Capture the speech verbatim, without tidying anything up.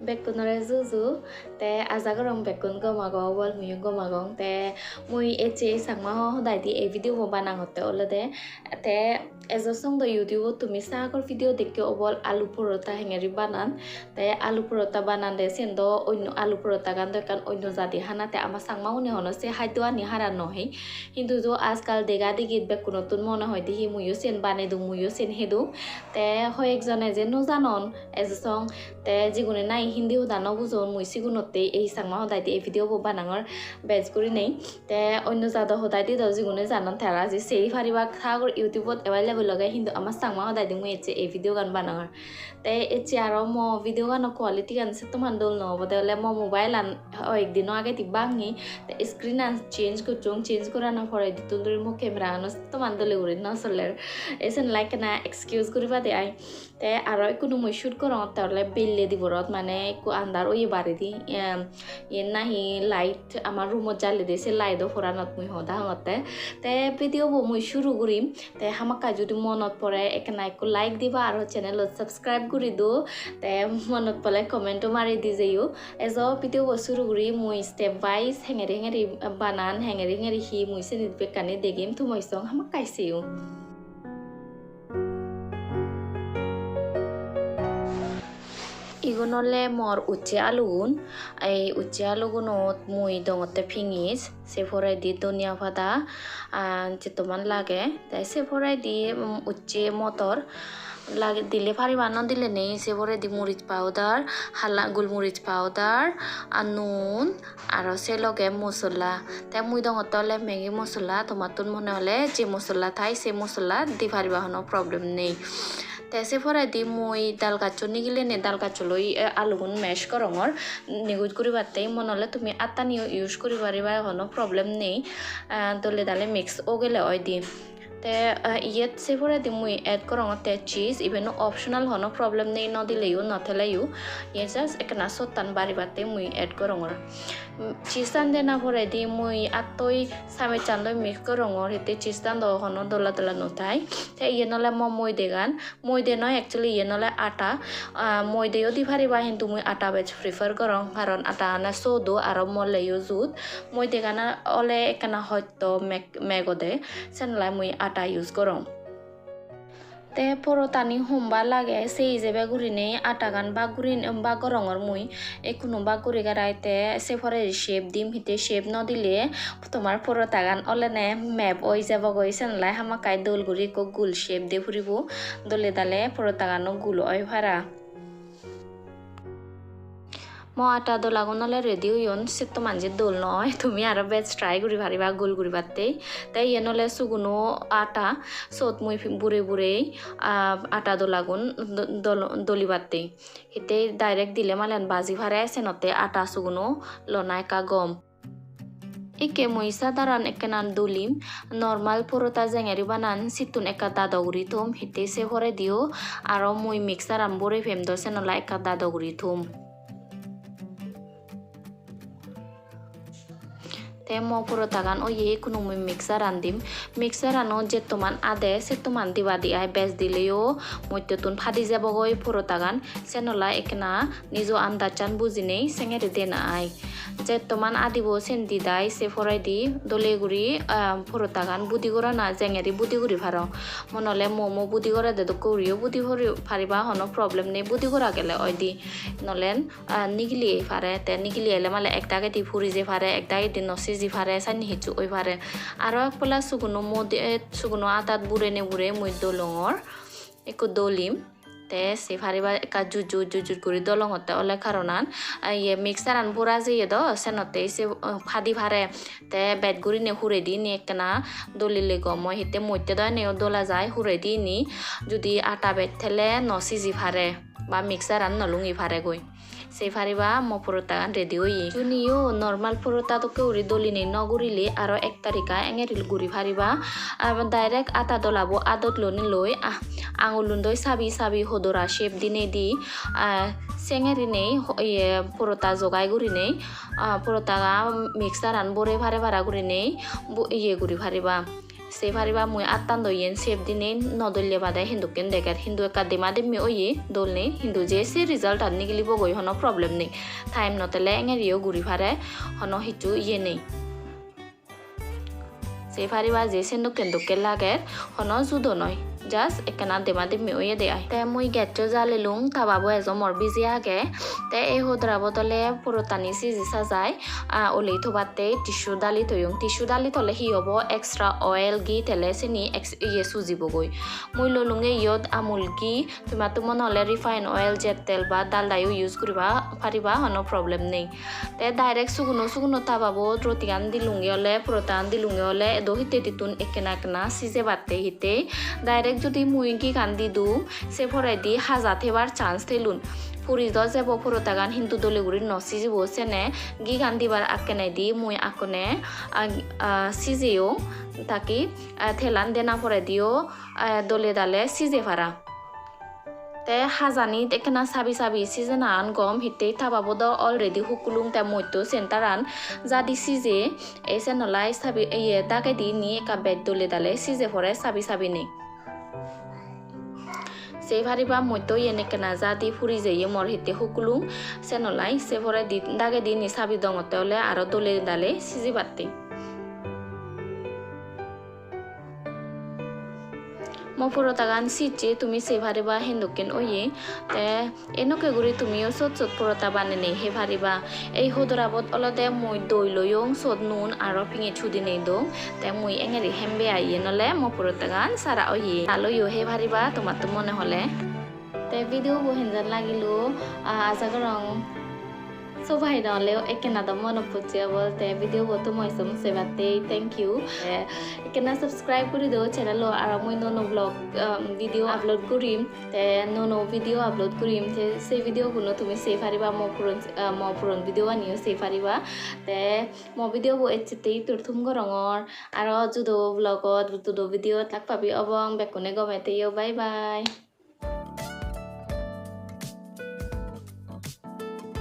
Bekkunore juju, te aja gorong bekkun gom ago, obol muiyo gom agong. Te mui ecche Changma ho-, hodaidi ei video bo banangotte olode, te ejo song do YouTube-ot tumi sagor video dekke obol alu porota hengeri banan. Te alu porota banande siyen do onno, alu porotagan do ekkan onno jadi hana, te ama Changma une hono se haddo ani hara no hei. Hintu jo ajkal dega digit bekkunottun mone hoide hi muiyo siyen banedung, muiyo siyen hedung. Te hoyek jone je no janon ejo song, te jigune nahi Hindi hoda no bujon, mui sigunotte ei Changma hodaidi ei video bo banangor bej gurinei. Te onno jado hodaidi do jigune janon tara je sei paribak, sagor YouTube-ot available oge, hintu ama Changma hodaidi mui ecche ei video gan banangor. Te ecche aro mo video gano quality gan settoman dol no obode ole mo mobile an hoyek dino agedi bangi, te screen an change gocchong, change gorana poredi tun duri mo camera ano settoman dole guri no soler. Esen like na excuse guribade ai. Te aro ekkunu mui shoot gorongotte ole belle diborot, mane ekku andar oye baredi, em, yen nahi light ama roomot jalede, se light-o poranot mui hoda hongotte. Te video bo mui suru gurim. Te hamakkai judi monot pore ekkena ekku like diba aro channel-ot subscribe guri do. Te monot pole comment-o mari di jeyo. Ejo video bo suru guri mui step wise hengeri hengeri banan, hengeri hengeri hi mui sini bekkani degim, tumoi song hamakkai seyo. Igun ole mor ucche alugun. Ei ucche alugunot mui dongotte pingis, se poredi dhoniya pada, ah, jettoman lage. Te se poredi, um, ucche motor lage, dile pariba, no dile nei. Se poredi muris powder, hala gulmuris powder, ar nun, aro se loge mosola. Te mui dongotte ole Maggi mosola, tomattun mone hole je mosola thai se mosola di pariba, hono problem nei. Te se poredi mui dal gaccho nigilenei, dal gaccho loi, eh, alugun mash gorongor. Niguj guribatte mone hole tumi attaniyo use guri pariba, hono problem nei. Eh, dole dale mix ogele oide. Te, eh, iyet se poredi mui add gorongotte cheese, iben optional, hono problem nei, no dileyo, no theleyo. Iye just ekkena sottan baribatte mui add gorongor. Mm, cheese an dena poredi mui attoi samechan loi mix gorongor, hitte cheese an do hono dola dola no thai. Te iyen ole mo moidegan, moide noi, actually iyen ole atta. Ah, moideyo di pariba, hintu mui atta bej prefer gorong, karon atta ana sodo aro moleyo jut. Moidegan ole ekkena hotto meg-, megode, senolai mui atta use gorong. Te porotani homba lage, se ijebe gurinei attagan bak gurin-, bak gorongor mui. Ekkunu bak guri garai, te se poredi shape dim, hitte shape no dile tomar porotagan olene map oi jebogoi, senolai hamakkai dol guri ekko gul shape de puribo, dole dale porotagano gul oi para. Mo atta dolagun ole ready oyon, setto manje dol noi, tumi aro bej try guri pariba gul guribatte. Te iyen ole suguno atta, sot mui pi-, bure bure, ah, atta dolagun do-, dol-, dolibatte. Hitte direct dile malen baji pare, senotte atta suguno lona ekka gom. Ikke mui sadaran ekkena dolim, normal porota jengeri banan sittun ekka dado guri thum, hitte se porediyo aro mui mixeran borei pem do, senolai ekka dado guri thum. Te mo porotagan oye, ikkunu mui mixeran dim. Mixerano jettoman ade, settoman dibadi ai, bej dileyo mottottun padi jebogoi porotagan, senolai ekkena nijo andachan bujinei sengeri dena ai. Jettoman adibo sen didai, se poredi dole guri, ah, porotagan budi gorana jengeri budi guri paro. Mone ole momo budi gorede dokke guriyo budi guri pariba, hono problem nei, budi gora gele oide. Nole, ah, nigili ei pare, te nigili ele male ek dagedi puri jei pare, ek dagedi no siji pare, sanne hissu oi pare. Aro ek pala suguno mode, suguno adat burene bure mui dolongor. Ekko dolim. Te se pariba ekka jujut jujut guri dolongotte ole karonan, ah, iye mixeran bora jeye do, senotte se, ah, padi pare. Te bej gurinei huredi ini ekkena dolile gom oi, hitte motte do eneyo dola jai, huredi ini judi atta bej thele no siji pare ba mixeran no lungi paregoi. Sei pariba mo porotagan ready oye. Juniyo normal porota dokke guri dolinei no gurile aro ek tarika engeril guri pariba. Aro direct atta dolabo adot loni loi, ah, angulun doi sabi sabi hodora shape dinei di, ah, sengerinei ho-, iye porota jogai gurinei, ah, porotaga mixeran bore pare para gurinei bo-, iye guri pariba. Sei pariba mui attan do iyen shape dinei no dolle bade hindokken deger, hintu ekka dema demmi oye dol nei, hintu je se result-an nigilibogoi hono problem nei. Time no tele engeriyo guri pare, hono hissu iye nei. Sei pariba je sen dokken dokke lager, hono judo noi, just ekkena dema demmi oyede ai. Te mui gesso jalilung, tababo ejo mor biji age. Te ei hodorabot ole purotani siji sajai, ah, olei thobatte tissue dali toyong. Tissue dali tole hi obo, extra oil, ghee tele seni ex-, iye sujibogoi. Mui lolunge iyot Amul ghee, tumatto mone hole refine oil, jet tel ba daldayo use guriba pariba, hono problem nei. Te direct suguno suguno tababot rotigan dilunge ole, purotagan dilunge ole edo hittedittun ekkena ekkena sijebatte hittei. Direct judi mui gheegan didung, se poredi haja thebar chance thelun. Puri do jebo purotagan, hintu dole guri no sijibo, sene gheegan dibar akkenedi mui akkone, ah, ah, sijeyong, taki, ah, telan dena porediyo, ah, dole dale sije para. Te hajanit ekkena sabi sabi sijenan gom, hittei tababo do already hukkulung, te motto centeran jadi sije, ei senolai sabi, iye, dagedi ni ekka bej dole dale sije pore sabi sabi nei. Sei pariba motto iyen ekkena jadi puri jeye mor hittei hukkulung, senolai se poredi dagedi ni sabi dongotte ole aro dole dale sijibatte. Mo purotagan sijje tumi sei pariba hindokken oye. Te enokke guri tumiyo sot sot purota banenei hei pariba. Ei hodorabot olode mui doi loyong, sot nun aro pingej hudi nei dong. Te mui engeri hembe ai, iyen ole mo purotagan sara oye. Aloyo hei pariba tomatto mone hole. Te video bo henjan lagilo, ah, aja gorong sobai no oleo ekkena do monot pocche obo. Te video bo tumo isom sebatte thank you. Te ekkena subscribe guri do channel o, aro mui nuo nuo vlog, um, video upload gurim. Te nuo nuo video upload gurim, te se video guno tumi sei pariba, mo puron, ah, mo puron video ganiyo sei pariba. Te mo video bo ecchettei ittur thum gorongor. Aro judo vlogot, judo videot lak pabi obong, bekkune gome theyo, bye bye.